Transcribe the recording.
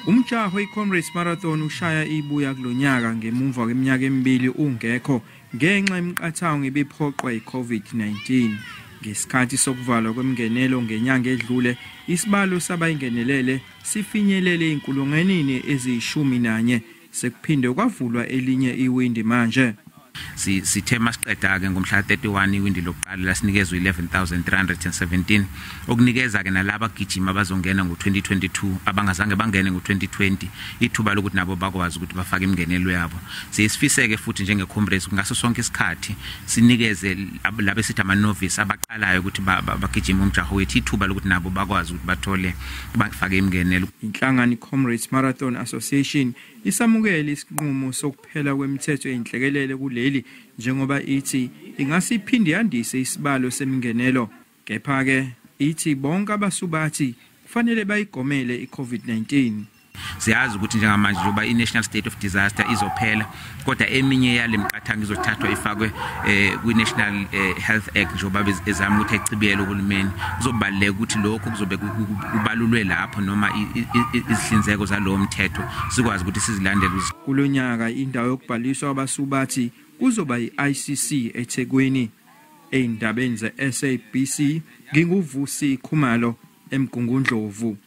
Umjaho iComrades Marathon ushaya ibuya kulonyaka ngemuva kweminyaka emibili ungekho ngenxa yemiqathango ebiphoqwa yiCovid-19. Ngesikhathi sokuvalwa kwemingenelo ngenyanga edlule, isibalo sabayingenelele sifinyelele 11,000. Sekuphinde kwavulwa elinye iwindi manje. Sithe masiqeda ke ngomhla 31 iwindi lokuqala lasinikezwe 11,317, okunikeza ke nalaba gijima abazongena ngo2022 abangazange bangene ngo2020 ithuba lokuthi nabo bakwazi ukuthi bafake imingenelo yabo. Siyisifiseke futhi njenge-Comrades ngaso sonke isikhathi sinikeze laba esithi ama-novice abaqalayo ukuthi bagijime umjaho wethu ithuba lokuthi nabo bakwazi ukuthi bathole bafake imingenelo. Inhlangano iComrades Marathon Association isamukele isinqumo sokuphela kwemithetho eyinhlekelele kuleli, njengoba ithi ingase iphinde yandise isibalo semingenelo. Kepha-ke ithi bonke abasubathi kufanele bayigomele i-COVID-19. Siyazi ukuthi njengamanje njengoba i-National State of Disaster izophela, kodwa eminye yale miqathango izothathwa ifakwe kwi-National Health Act njengoba ezama ukuthi echibiyele uhulumeni. Kuzobaluleka ukuthi lokhu kuzobe kubalulwe lapho noma izihlinzeko zalowo mthetho sikwazi ukuthi sizilandele. Kulonyaka indawo yokubhaliswa abasubathi kuzoba yi-ICC eThekwini. Ey'ndabeni ze-SABC, nginguVusi Khumalo eMgungundlovu.